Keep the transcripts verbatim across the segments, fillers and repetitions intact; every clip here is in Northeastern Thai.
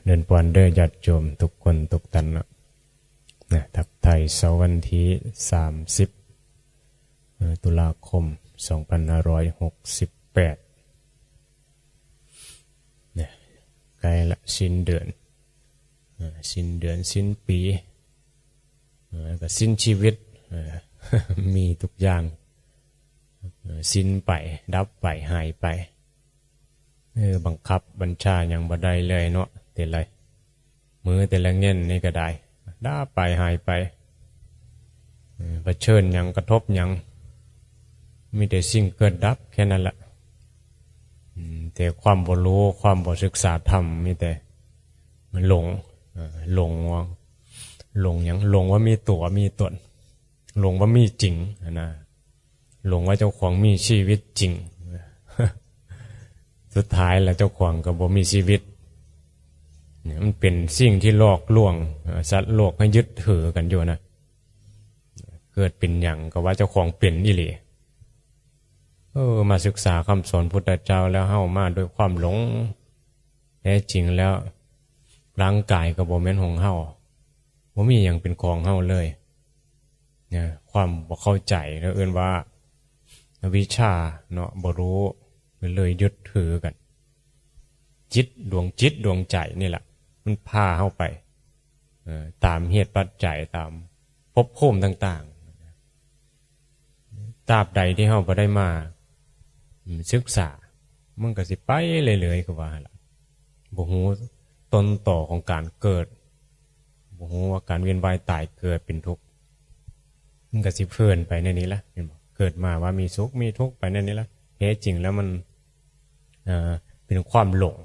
เจริญพรเด้อญาติโยมทุกคนทุกท่านเนาะ นะ ทักทายเช้าวันที่สามสิบ เอ่อ ตุลาคม สองพันห้าร้อยหกสิบแปด นะ ใกล้ละสิ้นเดือน เอ่อ สิ้นเดือน สิ้นปี เอ่อ แล้วก็สิ้นชีวิต เอ่อ มีทุกอย่าง เอ่อ สิ้นไป ดับไป หายไป เออ บังคับบัญชาหยังบ่ได้เลยเนาะ แต่ละมื้อแต่ละเงินนี่ก็ได้ ดับไป หายไป เออ เผชิญหยัง กระทบหยัง มีแต่สิ่งเกิดดับแค่นั้นละ อืม แต่ความบ่รู้ ความบ่ศึกษาธรรม มีแต่มันหลง เออ หลงว่า หลงหยัง หลงว่ามีตัวมีตน หลงว่ามีจริงหั้นนะ หลงว่าเจ้าของมีชีวิตจริง สุดท้ายแล้วเจ้าของก็บ่มีชีวิต เนี่ย มันเป็นสิ่งที่หลอกลวง เอ่อ สัตว์โลกให้ยึดถือกันอยู่นะ เกิดเป็นหยังก็ว่าเจ้าของเป็นอีหลี เออ มาศึกษาคำสอนพุทธเจ้าแล้วเฮามาด้วยความหลง แท้จริงแล้ว ร่างกายก็บ่แม่นของเฮา บ่มีหยังเป็นของเฮาเลย เนี่ย ความบ่เข้าใจ แล้วเอิ้นว่าอวิชชาเนาะ บ่รู้ ก็เลยยึดถือกัน จิตดวง จิตดวงใจนี่แหละ มันพาเฮาไป เอ่อ ตามเหตุปัจจัย ตามภพภูมิต่างๆ ตราบใดที่เฮาบ่ได้มา อืม ศึกษา มันก็สิไปเรื่อยๆ คือว่าหั่นล่ะ บ่ฮู้ต้นตอของการเกิด บ่ฮู้ว่าการเวียนว่ายตายเกิดเป็นทุกข์ มันก็สิเพลินไปในนี้ละ เห็นบ่ เกิดมาว่ามีสุขมีทุกข์ไปในนี้ละ แท้จริงแล้วมัน เอ่อ เป็นความหลง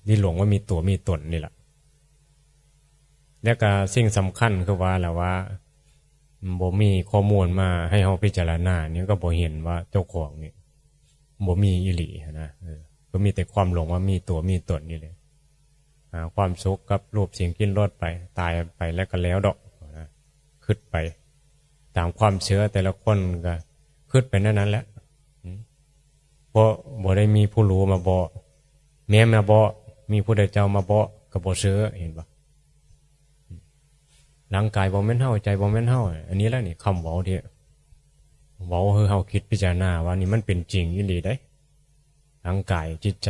ที่หลงว่ามีตัวมีตนนี่แหละ แล้วก็สิ่งสำคัญคือว่าล่ะว่า บ่มีข้อมูลมาให้เฮาพิจารณานี่ ก็บ่เห็นว่าเจ้าของนี่บ่มีอีหลีหั้นนะ เออ ก็มีแต่ความหลงว่ามีตัวมีตนนี่แหละ หาความสุขกับรูปเสียงกลิ่นรสไป ตายไปแล้วก็แล้วดอกนะ คิดไป ตามความเชื่อแต่ละคนก็คิดไปแนวนั้นแหละ อืม เพราะบ่ได้มีผู้รู้มาบอก แม้มาบอก มีพุทธเจ้ามาบอก ก็บ่เชื่อ เห็นบ่ ร่างกายบ่แม่นเฮา ใจบ่แม่นเฮา อันนี้แหละนี่ คำเว้าที่เว้าให้เฮาคิดพิจารณาว่านี่มันเป็นจริงอีหลีเด้ ร่างกายจิตใจ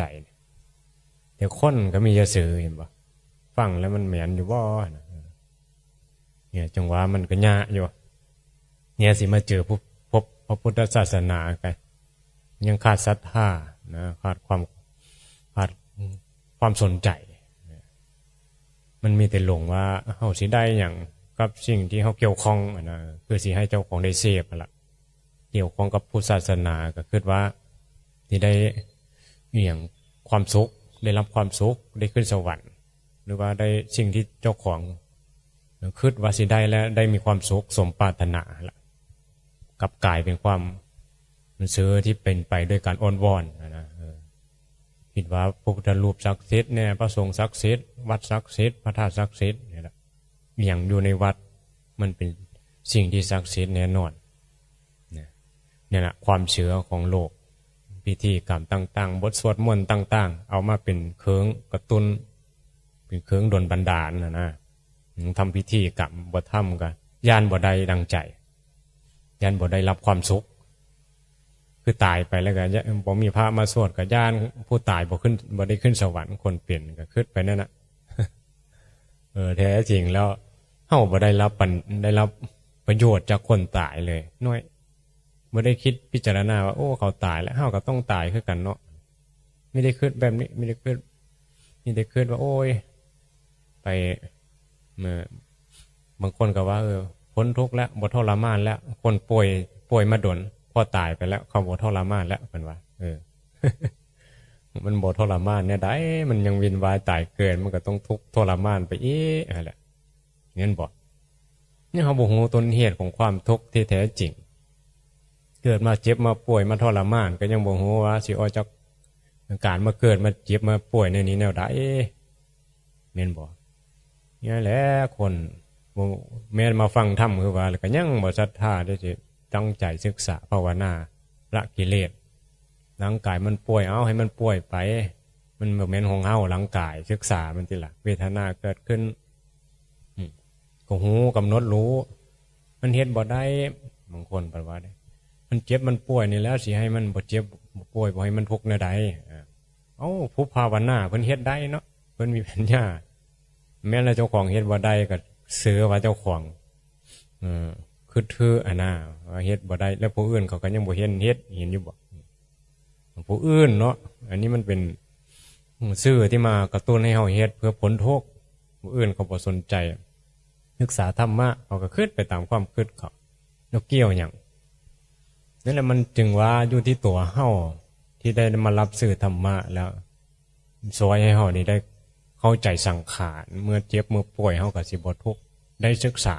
แต่คนก็มีซื่อๆ เห็นบ่ ฟังแล้วมันแม่นอยู่บ่นะ เนี่ย จังว่ามันก็ยากอยู่ เนี่ย สิมาเจอพบ พบพระพุทธศาสนาก็ยังขาดศรัทธานะ ขาดความ ขาดความสนใจ มันมีแต่หลงว่าเฮาสิได้หยังกับสิ่งที่เฮาเกี่ยวข้องหั้นนะ คือสิให้เจ้าของได้เสพหั้นล่ะ เกี่ยวข้องกับพุทธศาสนาก็คิดว่าสิได้อิหยัง ความสุข ได้รับความสุข ได้ขึ้นสวรรค์ หรือว่าได้สิ่งที่เจ้าของคิดว่าสิได้ และได้มีความสุขสมปรารถนาล่ะ กลับกลายเป็นความเชื่อที่เป็นไปด้วยการอ้อนวอนหั้นนะ เออ คิดว่าพระพุทธรูปศักดิ์สิทธิ์แน่ พระสงฆ์ศักดิ์สิทธิ์ วัดศักดิ์สิทธิ์ พระธาตุศักดิ์สิทธิ์นี่แหละ อิหยังอยู่ในวัด มันเป็นสิ่งที่ศักดิ์สิทธิ์แน่นอนนะ เนี่ยแหละ ความเชื่อของโลก พิธีกรรมต่างๆ บทสวดมนต์ต่างๆ เอามาเป็นเครื่องกระตุ้น เป็นเครื่องดลบันดาลหั้นนะ อืม ทำพิธีกรรม บ่ทำก็ย้านบ่ได้ดังใจ ย้านบ่ได้รับความสุข คือตายไปแล้วก็ย้าน บ่มีพระมาสวดก็ย้านผู้ตายบ่ขึ้น บ่ได้ขึ้นสวรรค์ คนเป็นก็คิดไปนั่นน่ะ เออ แท้จริงแล้วเฮาบ่ได้รับปัญ- ได้รับประโยชน์จากคนตายเลย น้อย บ่ได้คิดพิจารณาว่า โอ้ เขาตายแล้ว เฮาก็ต้องตายคือกันเนาะ มีแต่คิดแบบนี้ มีแต่คิด มีแต่คิดว่า โอ้ย ไป เมื่อ บางคนก็ว่า เออ พ้นทุกข์แล้ว บ่ทรมานแล้ว คนป่วย ป่วยมาดน พอตายไปแล้ว เขาบ่ทรมานแล้ว เพิ่นว่า เออ มันบ่ทรมานแนวใด มันยังเวียนว่ายตายเกิด มันก็ต้องทุกข์ทรมานไปอีกหั้นแหละ แม่นบ่ นี่เฮาบ่ฮู้ต้นเหตุของความทุกข์ที่แท้จริง เกิดมาเจ็บมาป่วยมาทรมาน ก็ยังบ่ฮู้ว่าสิออกจากการมาเกิดมาเจ็บมาป่วยแนวนี้แนวใด แม่นบ่ นี่แหละคนบ่ แม้นมาฟังธรรมคือว่า แล้วก็ยังบ่ศรัทธาที่สิตั้งใจศึกษาภาวนาละกิเลส ร่างกายมันป่วย เอาให้มันป่วยไป มันบ่แม่นของเฮา ร่างกาย ศึกษามันติล่ะ เวทนาเกิดขึ้น อืม ก็ฮู้ กำหนดรู้ มันเฮ็ดบ่ได้ บางคนเพิ่นว่าเด้ มันเจ็บมันป่วยนี่แหล้ว สิให้มันบ่เจ็บบ่ป่วย บ่ให้มันทุกข์แนวใด อ่า เอ้า ผู้ภาวนาเพิ่นเฮ็ดได้เนาะ เพิ่นมีปัญญา แม้นแล้วเจ้าของเฮ็ดบ่ได้ก็เสือว่าเจ้าของ เออ คือถืออันน่ะ ว่าเฮ็ดบ่ได้ แล้วผู้อื่นเขาก็ยังบ่เห็นเฮ็ด เห็นอยู่บ่ ผู้อื่นเนาะ อันนี้มันเป็นสื่อที่มากระตุ้นให้เฮาเฮ็ดเพื่อพ้นทุกข์ ผู้อื่นเขาบ่สนใจ ศึกษาธรรมะ เขาก็คิดไปตามความคิดเขา แล้วเกี่ยวหยัง นั่นแหละ มันจึงว่าอยู่ที่ตัวเฮาที่ได้มารับสื่อธรรมะแล้ว ซอยให้เฮานี่ได้เข้าใจสังขาร เมื่อเจ็บเมื่อป่วยเฮาก็สิบ่ทุกข์ ได้ศึกษา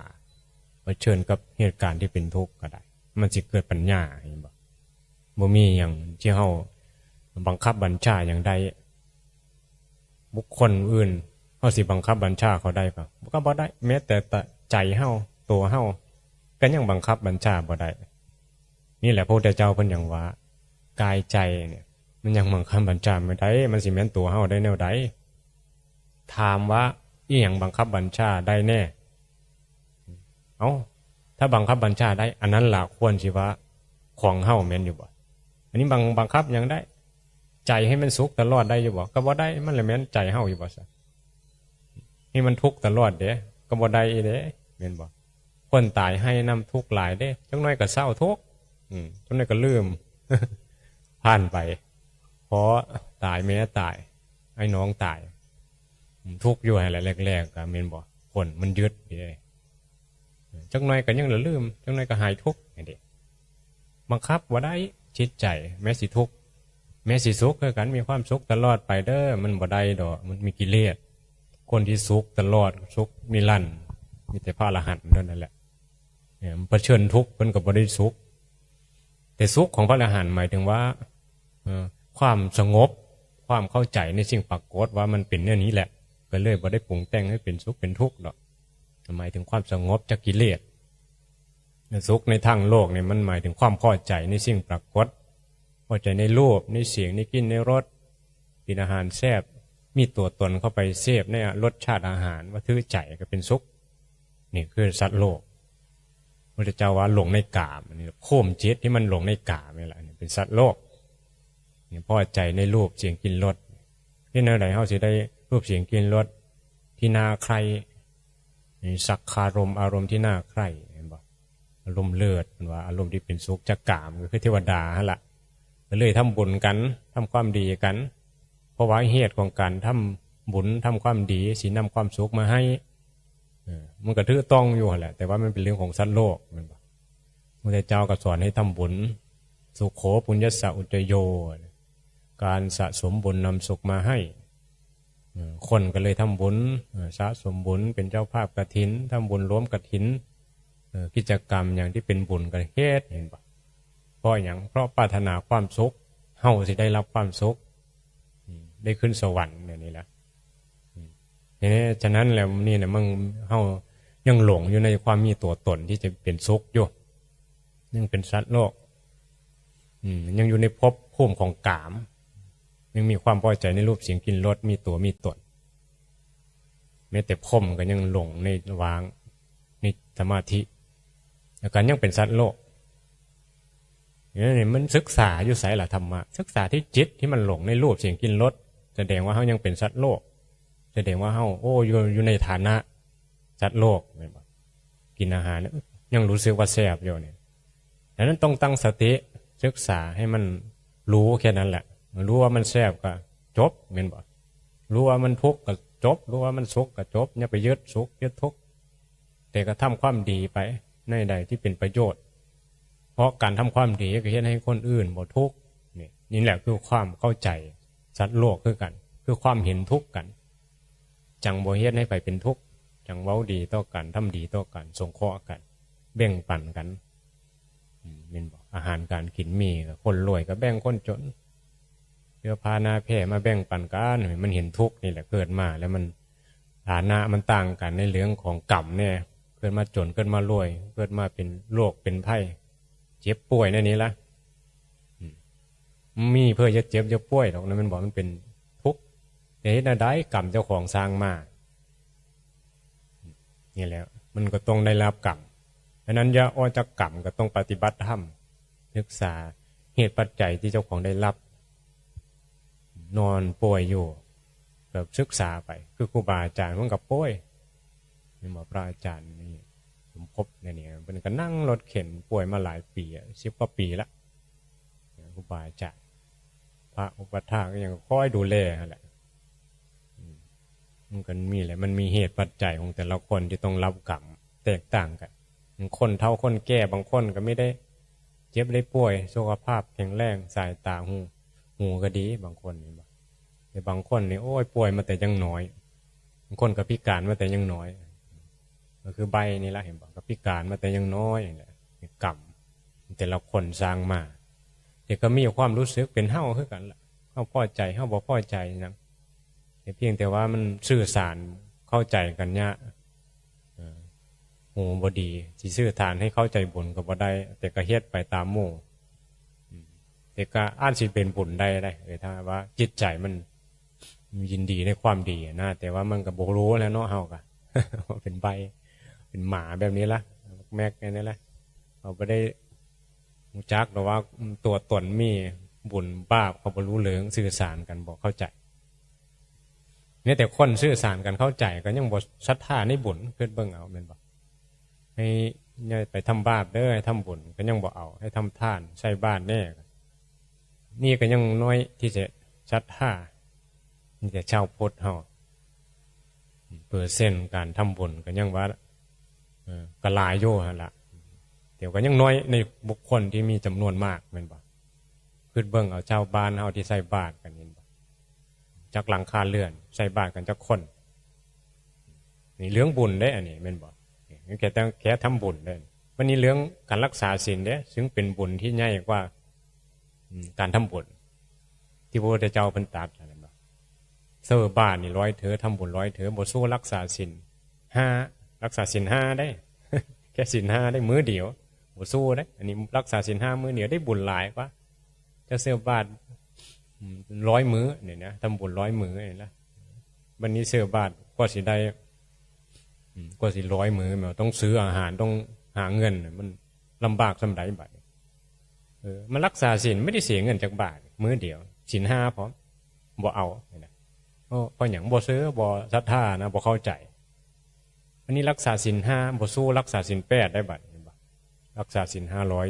เผชิญกับเหตุการณ์ที่เป็นทุกข์ก็ได้ มันสิเกิดปัญญา เห็นบ่ บ่มีหยังที่เฮาบังคับบัญชาหยังได้ บุคคลอื่น เฮาสิบังคับบัญชาเขาได้บ่ ก็บ่ได้ แม้แต่ใจเฮา ตัวเฮา ก็ยังบังคับบัญชาบ่ได้ นี่แหละพระพุทธเจ้าเพิ่นยังว่า กายใจเนี่ย มันยังบังคับบัญชาไม่ได้ มันสิแม่นตัวเฮาได้แนวใด ถามว่าอีหยังบังคับบัญชาได้แน่ เอ้า ถ้าบังคับบัญชาได้ อันนั้นล่ะควรสิว่าของเฮาแม่นอยู่บ่ อันนี้บัง บังคับหยังได้ ใจให้มันสุขตลอดได้อยู่บ่ ก็บ่ได้ มันละแม่นใจเฮาอยู่บ่ซะ ให้มันทุกข์ตลอดเด้ ก็บ่ได้อีเด้ แม่นบ่ คนตายไห้นำทุกข์หลายเด้ จักหน่อยก็เซาทุกข์ อืม จักหน่อยก็ลืม ผ่านไป พ่อตาย แม่ตาย ไอ้น้องตาย อืม ทุกข์อยู่หั่นแหละ แรกๆ ก็แม่นบ่ คนมันยึดอยู่เด้ จักหน่อยก็ยังละลืม จักหน่อยก็หายทุกข์ นี่เด้ บังคับบ่ได้ จิตใจ แม้สิทุกข์ แม้สิสุขคือกัน มีความสุขตลอดไปเด้อ มันบ่ได้ดอก มันมีกิเลส คนที่สุขตลอด สุขนิรันดร์ มีแต่พระอรหันต์เท่านั้นแหละ เนี่ย มันเผชิญทุกข์ เพิ่นก็บ่ได้สุข แต่สุขของพระอรหันต์หมายถึงว่า เอ่อ ความสงบ ความเข้าใจในสิ่งปรากฏว่ามันเป็นแนวนี้แหละ ก็เลยบ่ได้ปรุงแต่งให้เป็นสุขเป็นทุกข์ดอก หมายถึงความสงบจากกิเลส สุขในทางโลกเนี่ย มันหมายถึงความพอใจในสิ่งปรากฏ พอใจในรูป ในเสียง ในกลิ่น ในรส กินอาหารแซ่บ มีตัวตนเข้าไปเสพในรสชาติอาหาร ว่าถือใจก็เป็นสุข นี่คือสัตว์โลก พระพุทธเจ้าว่าหลงในกาม อันนี้ข่มจิตที่มันหลงในกามนี่แหละ อันนี้เป็นสัตว์โลก นี่พอใจในรูป เสียง กลิ่น รส เฮ็ดแนวใดเฮาสิได้รูป เสียง กลิ่น รส ที่น่าใคร่ นี่สักคารม อารมณ์ที่น่าใคร่ เห็นบ่ อารมณ์เลิศ เพิ่นว่าอารมณ์ที่เป็นสุขจากกาม ก็คือเทวดาหั่นล่ะ ก็เลยทำบุญกัน ทำความดีกัน เพราะว่าเหตุของการทำบุญ ทำความดี สินำความสุขมาให้ เออ มันก็ถูกต้องอยู่หั่นแหละ แต่ว่ามันเป็นเรื่องของสัตว์โลก แม่นบ่ พระพุทธเจ้าก็สอนให้ทำบุญ สุโขปุญญสสะอุจจโย การสะสมบุญนำสุขมาให้ เออ คนก็เลยทำบุญ เออ สะสมบุญ เป็นเจ้าภาพกฐิน ทำบุญรวมกฐิน เออ กิจกรรมหยังที่เป็นบุญก็เฮ็ด เห็นบ่ เพราะหยัง เพราะปรารถนาความสุข เฮาสิได้รับความสุข อืม ได้ขึ้นสวรรค์เนี่ยนี่แหละ อืม ทีนี้ฉะนั้นแล้วนี่นะ มัน เฮายังหลงอยู่ในความมีตัวตนที่จะเป็นสุขอยู่ ยังเป็นสัตว์โลก อืม ยังอยู่ในภพภูมิของกาม ยังมีความพอใจในรูป เสียง กลิ่น รส มีตัวมีตน แม้แต่พรหมก็ยังหลงในว่าง ในสมาธิ แล้วก็ยังเป็นสัตว์โลก เนี่ย นี่มันศึกษาอยู่ไสล่ะธรรมะ ศึกษาที่จิตที่มันหลงในรูป เสียง กลิ่น รส แสดงว่าเฮายังเป็นสัตว์โลก แสดงว่าเฮา โอ้ อยู่ อยู่ในฐานะสัตว์โลก แม่นบ่ กินอาหาร ยังรู้สึกว่าแซ่บอยู่เนี่ย ดังนั้นต้องตั้งสติศึกษาให้มันรู้แค่นั้นแหละ รู้ว่ามันแซ่บก็จบ แม่นบ่ รู้ว่ามันทุกข์ก็จบ รู้ว่ามันสุขก็จบ อย่าไปยึดสุขยึดทุกข์ แต่ก็ทำความดีไปในใดที่เป็นประโยชน์ เพราะการทำความดีก็เฮ็ดให้คนอื่นบ่ทุกข์ นี่ นี่แหละคือความเข้าใจสัตว์โลกคือกัน คือความเห็นทุกข์กัน จั่งบ่เฮ็ดให้ไผเป็นทุกข์ จั่งเว้าดีต่อกัน ทำดีต่อกัน สงเคราะห์กัน แบ่งปันกัน อืม แม่นบ่ อาหารการกินมี คนรวยก็แบ่งคนจน เสื้อผ้าหน้าแพร่มาแบ่งปันกัน มันเห็นทุกข์นี่แหละ เกิดมาแล้วมัน ฐานะมันต่างกันในเรื่องของกรรมเนี่ย เกิดมาจน เกิดมารวย เกิดมาเป็นโรคเป็นภัย เจ็บป่วยแนวนี้ละ อืม มีเพื่อจะเจ็บจะป่วยดอกนะ มันบอกมันเป็นทุกข์ จะเฮ็ดแนวใด กรรมเจ้าของสร้างมา นี่แหละ มันก็ต้องได้รับกรรม อันนั้นอย่าออกจากกรรม ก็ต้องปฏิบัติธรรม ศึกษาเหตุปัจจัยที่เจ้าของได้รับ นอนป่วยอยู่ ก็ศึกษาไป คือครูบาอาจารย์เพิ่นก็ป่วย แม่นบ่ พระอาจารย์นี่ สมภพเนี่ย เพิ่นก็นั่งรถเข็นป่วยมาหลายปีอะ สิบกว่าปีละ ครูบาอาจารย์ พระอุปัฏฐากก็ยังคอยดูแลหั่นแหละ อืม มันก็มีแหละ มันมีเหตุปัจจัยของแต่ละคนที่ต้องรับกรรมแตกต่างกัน บางคนเฒ่าคนแก่ บางคนก็มีได้เจ็บได้ป่วย สุขภาพแข็งแรง สายตา หู หูก็ดี บางคนเห็นบ่ แต่บางคนนี่ โอ้ย ป่วยมาแต่ยังน้อย บางคนก็พิการมาแต่ยังน้อย ก็คือใบ้นี่ละ เห็นบ่ ก็พิการมาแต่ยังน้อยนี่แหละ กรรมแต่ละคนสร้างมา แต่ก็มีความรู้สึกเป็นเฮาคือกันล่ะ เฮาพอใจ เฮาบ่พอใจนะ แต่เพียงแต่ว่ามันสื่อสารเข้าใจกันยาก เออ หูบ่ดี สิสื่อสารให้เข้าใจบุญก็บ่ได้ แต่ก็เฮ็ดไปตามหมู่ อืม แต่ก็อาจสิเป็นบุญได้เด้ เออ ถ้าว่าจิตใจมันยินดีในความดีนะ แต่ว่ามันก็บ่รู้แหล้วเนาะ เฮาก็ เป็นใบ้ เป็นหมาแบบนี้ละ แม็กแนวนี้ละ เขาบ่ได้รู้จักดอกว่าตัวตนมีบุญบาป เขาบ่รู้เรื่อง สื่อสารกันบ่เข้าใจ เนี่ย แต่คนสื่อสารกันเข้าใจก็ยังบ่ศรัทธาในบุญ คิดเบิ่งเอา แม่นบ่ ให้อย่าไปทำบาปเด้อ ให้ทำบุญก็ยังบ่เอา ให้ทำทานใส่บาตรแน่ นี่ก็ยังน้อยที่จะศรัทธา มีแต่ชาวพุทธเฮา เปอร์เซ็นต์การทำบุญก็ยังว่า เออ ก็หลายอยู่หั่นล่ะ แต่ก็ยังน้อยในบุคคลที่มีจำนวนมาก แม่นบ่ คิดเบิ่งเอาชาวบ้านเฮาที่ใส่บาตรกัน เห็นบ่ จักหลังคาเรือน ใส่บาตรกันจักคน นี่เรื่องบุญเด้ อันนี้แม่นบ่ นี่แค่ตั้ง แค่ทำบุญเด้ มันนี่เรื่องการรักษาศีลเด้ ซึ่งเป็นบุญที่ใหญ่กว่า อืม การทำบุญ ที่พระพุทธเจ้าเพิ่นตรัสนั่นบ่ ใส่บาตรนี่ร้อยเทื่อ ทำบุญร้อยเทื่อ บ่สู้รักษาศีลห้า รักษาศีลห้าได้ แค่ศีลห้าได้มื้อเดียว บ่สู้ได้ อันนี้รักษาศีลห้ามื้อเดียวได้บุญหลายกว่า จะใส่บาตร อืม ร้อยมื้อเนี่ยนะ ทำบุญร้อยมื้อเนี่ยนะ บัดนี้ใส่บาตรกว่าสิได้ อืม กว่าสิร้อยมื้อ แม่นต้องซื้ออาหาร ต้องหาเงิน มันลำบากส่ำใดบัดนี้ เออ มันรักษาศีลไม่ได้เสียเงินจักบาท มื้อเดียว ศีลห้าพร้อม บ่เอาเนี่ยนะ เพราะ เพราะหยัง บ่ซื้อ บ่ศรัทธานะ บ่เข้าใจ อันนี้รักษาศีลห้า บ่สู้รักษาศีลแปดได้บัด เห็นบ่ รักษาศีลห้าร้อย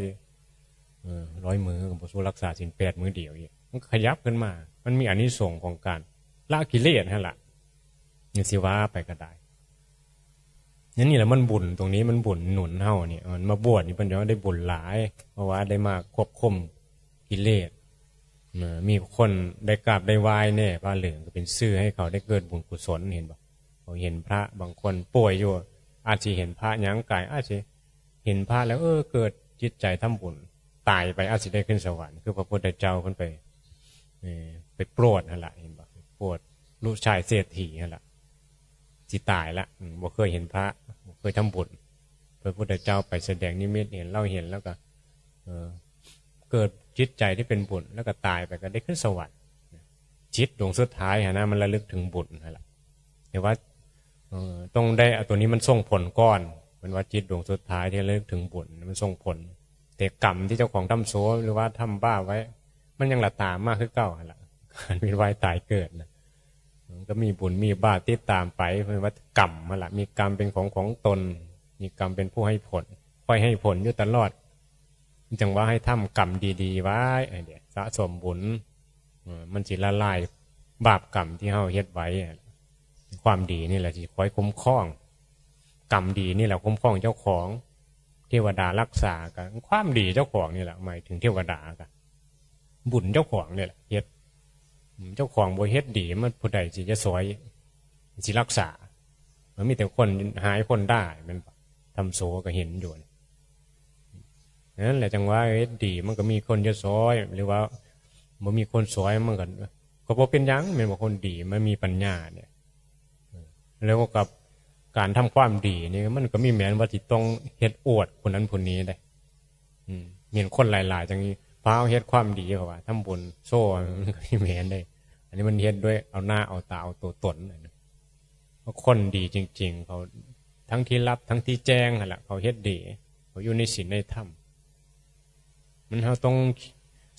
เออ ร้อยมื้อ ก็บ่สู้รักษาศีลแปดมื้อเดียวอีก มันก็ขยับขึ้นมา มันมีอานิสงส์ของการละกิเลสหั่นล่ะ นี่สิว่าไปก็ได้ นี่ นี่แหละมันบุญ ตรงนี้มันบุญหนุนเฮานี่ มันมาบวชนี่เพิ่นจะได้บุญหลาย เพราะว่าได้มาควบคุมกิเลส เอ่อ มีคนได้กราบได้ไหว้แน่ ผ้าเหลืองก็เป็นสื่อให้เขาได้เกิดบุญกุศล เห็นบ่ เขาเห็นพระบางคนป่วยอยู่ อาจสิเห็นพระย่างกาย อาจสิเห็นพระแล้ว เออ เกิดจิตใจทำบุญ ตายไปอาจสิได้ขึ้นสวรรค์ คือพระพุทธเจ้าเพิ่นไป เอ่อ ไปโปรดหั่นล่ะ เห็นบ่ โปรดลูกชายเศรษฐีหั่นล่ะ สิตายละ อืม บ่เคยเห็นพระ บ่เคยทำบุญ พระพุทธเจ้าไปแสดงนิมิตเห็น ลาวเห็นแล้วก็ เออ เกิดจิตใจที่เป็นบุญ แล้วก็ตายไปก็ได้ขึ้นสวรรค์ จิตดวงสุดท้ายหั่นนะ มันระลึกถึงบุญหั่นล่ะ แต่ว่า เอ่อ ต้องได้เอาตัวนี้มันส่งผลก่อน เพิ่นว่าจิตดวงสุดท้ายที่ระลึกถึงบุญมันส่งผล แต่กรรมที่เจ้าของทำชั่วหรือว่าทำบาปไว้ มันยังละตามมาคือเก่าหั่นล่ะ การเวียนว่ายตายเกิดนะ มันก็มีบุญมีบาปติดตามไป เพิ่นว่ากรรมหั่นล่ะ มีกรรมเป็นของของตน มีกรรมเป็นผู้ให้ผล คอยให้ผลอยู่ตลอด จั่งว่าให้ทำกรรมดีๆไว้ ไอ้เด้ สะสมบุญ เออ มันสิละลายบาปกรรมที่เฮาเฮ็ดไว้อะ ความดีนี่แหละสิคอยคุ้มครอง กรรมดีนี่แหละคุ้มครองเจ้าของ เทวดารักษาก็ความดีเจ้าของนี่แหละ หมายถึงเทวดาก็บุญเจ้าของนี่แหละเฮ็ด อืม เจ้าของบ่เฮ็ดดี มันผู้ใดสิจะซอย สิรักษา มันมีแต่คนหายคนได้ แม่นบ่ ทำชั่วก็เห็นอยู่นี่ นั่นแหละจั่งว่าเฮ็ดดีมันก็มีคนจะซอย หรือว่าบ่มีคนซอยมันก็ ก็บ่เป็นหยัง แม่นบ่ คนดีมันมีปัญญาเนี่ย แล้วกับการทำความดีนี่มันก็มีแม่นว่าสิต้องเฮ็ดอวดผู้นั้นผู้นี้เด้ อืม เห็นคนหลายๆจั่งนี้ พาเฮ็ดความดีเขาว่า ทำบุญโชว์ มันก็มีแม่นเด้ นี่มันเฮ็ดด้วยเอาหน้าเอาตาเอาตัวตนนะ เพราะคนดีจริงๆ เขาทั้งที่ลับทั้งที่แจ้งหั่นล่ะ เขาเฮ็ดดี เขาอยู่ในศีลในธรรม มันเราต้อง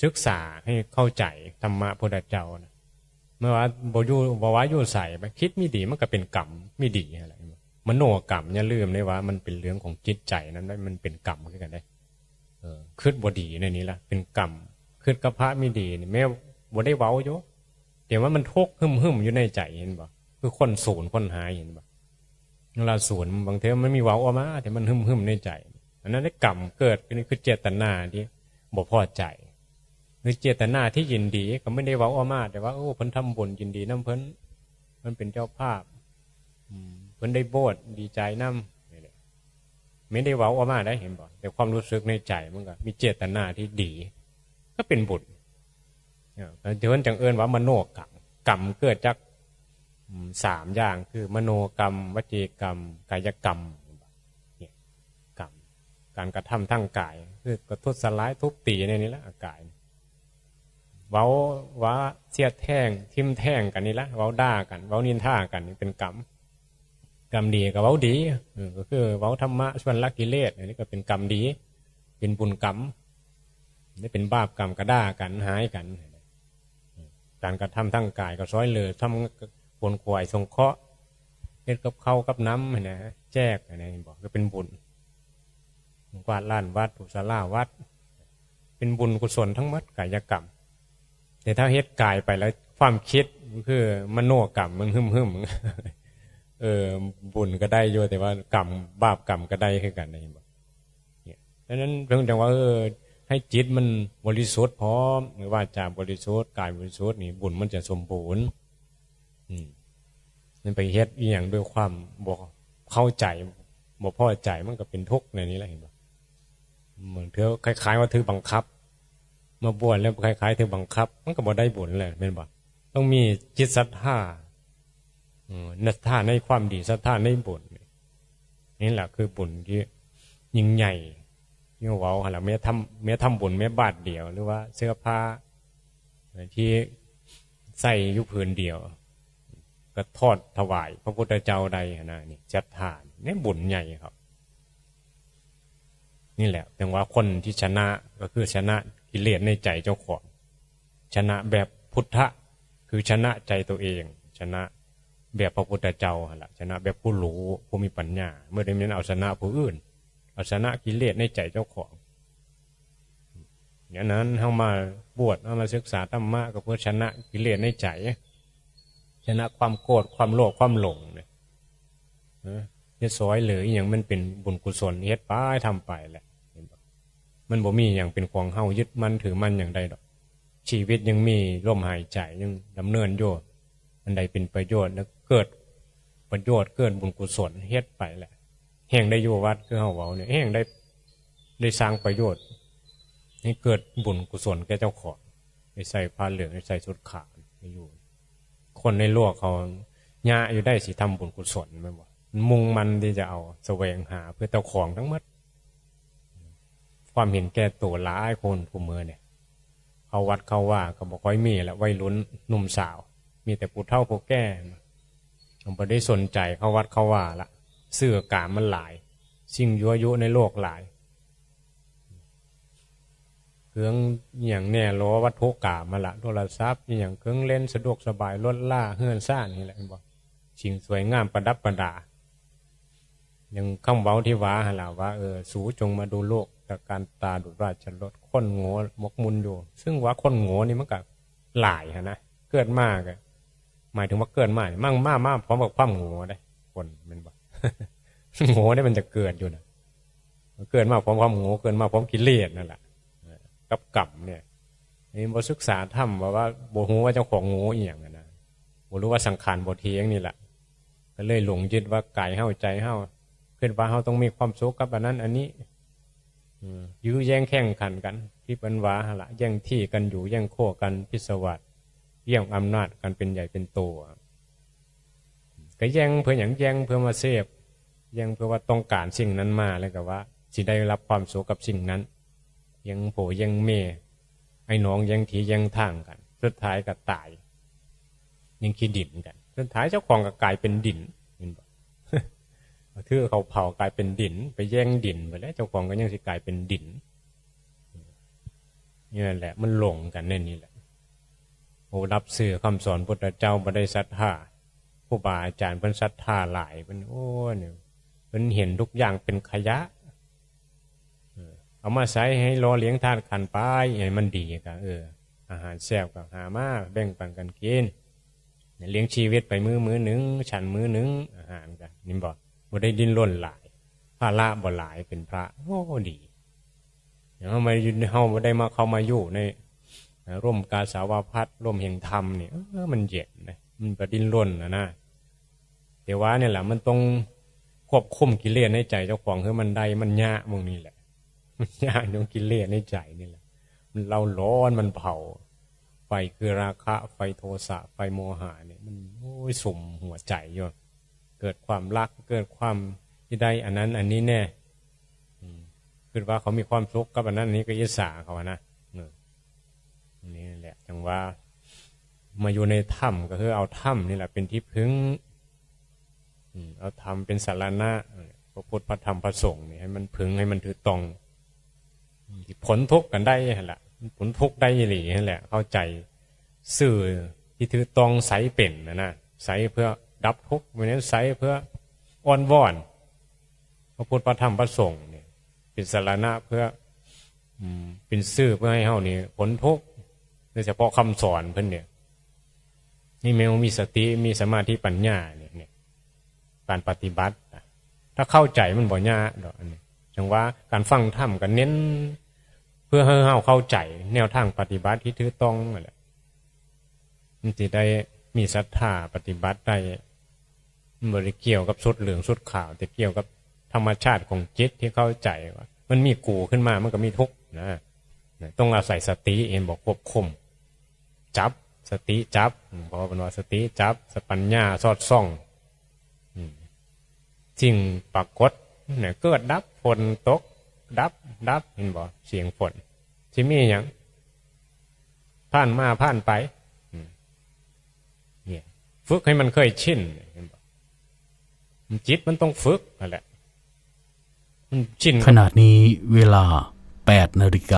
ศึกษาให้เข้าใจธรรมะพุทธเจ้านะ เมื่อว่าบ่อยู่ บ่ว่าอยู่ใส คิดไม่ดีมันก็เป็นกรรมไม่ดีหั่นล่ะ มโนกรรมอย่าลืมเลยว่ามันเป็นเรื่องของจิตใจนั้น มันเป็นกรรมคือกันเด้ เออ คิดบ่ดีในนี้ล่ะ เป็นกรรม คิดกับพระไม่ดีนี่ แม้บ่ได้เว้าอยู่ แต่ว่ามันทุกข์หึ่มๆ อยู่ในใจ เห็นบ่ คือคนสูญคนหาย เห็นบ่ เวลาสูญบางเทื่อมันมีเว้าออกมา แต่มันหึ่มๆ ในใจ อันนั้นได้กรรมเกิด นี่คือเจตนาที่บ่พอใจ หรือเจตนาที่ยินดี ก็ไม่ได้เว้าออกมา แต่ว่า โอ้ เพิ่นทำบุญ ยินดีนำเพิ่น เพิ่นเป็นเจ้าภาพ อืม เพิ่นได้โบสถ์ ดีใจนำ นี่แหละ ไม่ได้เว้าออกมาได้ เห็นบ่ แต่ความรู้สึกในใจมันก็มีเจตนาที่ดี ก็เป็นบุญ เออ เพิ่นจั่งเอิ้นว่ามโนกรรม กรรมเกิดจาก อืม สามอย่าง คือมโนกรรม วจีกรรม กายกรรม เนี่ย กรรม การกระทำทางกาย คือกระทุษร้ายทุบตีในนี้ละ กาย เว้าว่าเสียดแทง ทิ่มแทงกันนี่ละ เว้าด่ากัน เว้านินทากัน นี่เป็นกรรม กรรมดีก็เว้าดี เออ ก็คือเว้าธรรมะชวนละกิเลส อันนี้ก็เป็นกรรมดี เป็นบุญกรรม นี่เป็นบาปกรรมก็ด่ากัน หายกัน การกระทำทางกายก็ซอยเหลือ ทำขวนขวายสงเคราะห์ เฮ็ดกับข้าวกับน้ำหั้นนะ แจกหั้นนะ เห็นบ่ ก็เป็นบุญ กวาดลานวัด ถูศาลาวัด เป็นบุญกุศลทั้งหมด กายกรรม แต่ถ้าเฮ็ดกายไปแล้ว ความคิดมันคือมโนกรรม มันหึ่มๆ เออ บุญก็ได้อยู่ แต่ว่ากรรม บาปกรรมก็ได้คือกันนะ เห็นบ่ เนี่ย ดังนั้นเพิ่นจั่งว่า เออ ให้จิตมันบริสุทธิ์พร้อม หรือวาจาบริสุทธิ์ กายบริสุทธิ์นี่ บุญมันจะสมบูรณ์ อืม มันไปเฮ็ดอีหยังด้วยความบ่เข้าใจ บ่พอใจ มันก็เป็นทุกข์ในนี้แหละ เห็นบ่ เหมือนเธอคล้ายๆ ว่าถือบังคับ มาบวชแล้วคล้ายๆ ถือบังคับ มันก็บ่ได้บุญเลย แม่นบ่ ต้องมีจิตศรัทธา เออ ศรัทธาในความดี ศรัทธาในบุญ นี่แหละคือบุญที่ยิ่งใหญ่ ที่เว้าหั่นล่ะ แม้ทำ แม้ทำบุญแม้บาทเดียว หรือว่าเสื้อผ้าที่ใส่อยู่ผืนเดียว ก็ทอดถวายพระพุทธเจ้าได้หั่นนะ นี่ศรัทธา นี่บุญใหญ่ครับ นี่แหละ จั่งว่าคนที่ชนะก็คือชนะกิเลสในใจเจ้าของ ชนะแบบพุทธะ คือชนะใจตัวเอง ชนะแบบพระพุทธเจ้าหั่นล่ะ ชนะแบบผู้รู้ ผู้มีปัญญา บ่ได้แม่นเอาชนะผู้อื่น เอาชนะกิเลสในใจเจ้าของ อย่างนั้นเฮามาบวช เฮามาศึกษาธรรมะ ก็เพื่อชนะกิเลสในใจ ชนะความโกรธ ความโลภ ความหลงเนี่ย เออ เฮ็ดซอยเหลืออีหยัง มันเป็นบุญกุศล เฮ็ดไป ทำไปแหละ เห็นบ่ มันบ่มีหยังเป็นของเฮา ยึดมั่นถือมั่นหยังได้ดอก ชีวิตยังมีลมหายใจ ยังดำเนินอยู่ อันใดเป็นประโยชน์ แล้วเกิดประโยชน์ เกิดบุญกุศล เฮ็ดไปแหละ แฮ่งได้อยู่วัดคือเฮาเว้าเนี่ย แฮ่งได้ ได้สร้างประโยชน์ ให้เกิดบุญกุศลแก่เจ้าของ ได้ใส่ผ้าเหลือง ได้ใส่ชุดขาว ได้อยู่ คนในโลกเขายะอยู่ได้สิทำบุญกุศล แม่นบ่ มันมุ่งมั่นที่จะเอาแสวงหาเพื่อเจ้าของทั้งหมด ความเห็นแก่ตัวหลายคนคู่มื้อเนี่ย เข้าวัดเข้าวาก็บ่ค่อยมีละ วัยรุ่นหนุ่มสาว มีแต่ผู้เฒ่าผู้แก่ มันบ่ได้สนใจเข้าวัดเข้าวาละ สื่อกามมันหลาย สิ่งยั่วยุในโลกหลาย เครื่องอหย่างแน่ ล้อวัตถุกามมาละ โทรศัพท์อหย่าง เครื่องเล่นสะดวกสบาย รถรา เฮือนซ่านนี่แหละ เห็นบ่ สิ่งสวยงามประดับประดา อย่างคำเว้าที่ว่าหั่นล่ะว่า เออ สูจงมาดูโลกตระการตาดุจราชรถ คนโง่หมกมุ่นอยู่ ซึ่งว่าคนโง่นี่มันก็หลายหั่นนะ เกิดมาก็ หมายถึงว่าเกิดมานี่ มั่งมา มาพร้อมกับความโง่เด้ คนแม่นบ่ โง่เนี่ยมันจะเกิดอยู่นะ เกิดมาพร้อมความโง่ เกิดมาพร้อมกิเลสนั่นแหละ กับกรรมเนี่ย นี่บ่ศึกษาธรรม ว่า ว่าบ่ฮู้ว่าเจ้าของโง่อีหยังอะนะ บ่รู้ว่าสังขารบ่เที่ยงนี่แหละ ก็เลยหลงยึดว่ากายเฮาใจเฮา คิดว่าเฮาต้องมีความสุขกับอันนั้นอันนี้ อืม ยื้อแย่งแข่งขันกัน ที่เพิ่นว่าหั่นละ แย่งที่กันอยู่ แย่งขั้วกัน พิศวาส แย่งอำนาจกันเป็นใหญ่เป็นโต ก็แย่งเพื่อหยัง แย่งเพื่อมาเสพ แย่งเพื่อว่าต้องการสิ่งนั้นมา แล้วก็ว่าสิได้รับความสุขกับสิ่งนั้น แย่งผัวแย่งเมีย ไอ้น้องแย่งที่แย่งทางกัน สุดท้ายก็ตาย ยังขี้ดินกัน สุดท้ายเจ้าของก็กลายเป็นดิน เห็นบ่ ถือเขาเผากลายเป็นดิน ไปแย่งดินไปแล้ว เจ้าของก็ยังสิกลายเป็นดิน นี่แหละ มันหลงกันในนี่แหละ โอ้ รับซื้อคำสอนพุทธเจ้าบ่ได้ศรัทธา ครูบาอาจารย์เพิ่นศรัทธาหลาย เพิ่น โอ้ เนี่ย เพิ่นเห็นทุกอย่างเป็นขยะ เออ เอามาใส่ให้หล่อเลี้ยงธาตุขันธ์ไป ให้มันดีก็ เออ อาหารแซ่บก็หามาแบ่งปันกันกิน เลี้ยงชีวิตไปมื้อ มื้อหนึ่ง ฉันมื้อหนึ่ง อาหารก็ นี่บ่ บ่ได้ดิ้นรนหลาย ภาระบ่หลาย เป็นพระ โอ้ ดี เฮามาอยู่ เฮาบ่ได้มา เข้ามาอยู่ใน เอ่อ ร่มกาสาวพัสต์ ร่มแห่งธรรมนี่ เออ มันเย็นนะ มันบ่ดิ้นรนนะนะ แต่ว่าเนี่ยแหละ มันต้องควบคุมกิเลสในใจเจ้าของให้มันได้ มันยากหม่องนี้แหละ มันยากตรงกิเลสในใจนี่แหละ มันเร้าร้อน มันเผา ไฟคือราคะ ไฟโทสะ ไฟโมหะเนี่ย มัน โอ้ย สุมหัวใจอยู่ เกิดความรัก เกิดความที่ได้อันนั้นอันนี้แน่ อืม คิดว่าเขามีความสุขกับอันนั้นอันนี้ก็อิจฉาเขาอะนะ เออ นี่แหละ จั่งว่า มาอยู่ในธรรมก็คือเอาธรรมนี่แหละเป็นที่พึ่ง อืม เอาธรรมเป็นสรณะ พระพุทธ พระธรรม พระสงฆ์นี่ให้มันพึ่ง ให้มันถือต้อง ที่พ้นทุกข์กันได้หั่นแหละ มันพ้นทุกข์ได้อีหลีหั่นแหละ เข้าใจซื่อที่ถือต้องใช้เป็นนะนะ ใช้เพื่อดับทุกข์ ไม่ได้ใช้เพื่ออ้อนวอน พระพุทธ พระธรรม พระสงฆ์เนี่ย เป็นสรณะเพื่อ อืม เป็นซื่อเพื่อให้เฮานี่พ้นทุกข์ โดยเฉพาะคำสอนเพิ่นเนี่ย นี่แม่นมีสติ มีสมาธิ ปัญญาเนี่ย เนี่ย การปฏิบัตินะ ถ้าเข้าใจมันบ่ยากดอกอันนี้ จั่งว่าการฟังธรรมก็เน้น เพื่อให้เฮาเข้าใจแนวทางปฏิบัติที่ถูกต้องนั่นแหละ มันสิได้มีศรัทธาปฏิบัติได้ มันบ่ได้เกี่ยวกับชุดเหลืองชุดขาว แต่เกี่ยวกับธรรมชาติของจิตที่เข้าใจว่า มันมีกูขึ้นมา มันก็มีทุกข์นะ นะ ต้องอาศัยสติ เห็นบ่ ควบคุม จับ สติจับ อืม เพราะว่าเพิ่นว่าสติจับ สปัญญาสอดส่อง อืม สิ่งปรากฏเนี่ย เกิดดับ ฝนตก ดับ ดับ เห็นบ่ เสียงฝน สิมีหยัง ผ่านมาผ่านไป อืม เนี่ย ฝึกให้มันเคยชิน เห็นบ่ จิตมันต้องฝึกนั่นแหละ มันชิน ขณะนี้เวลา แปดนาฬิกา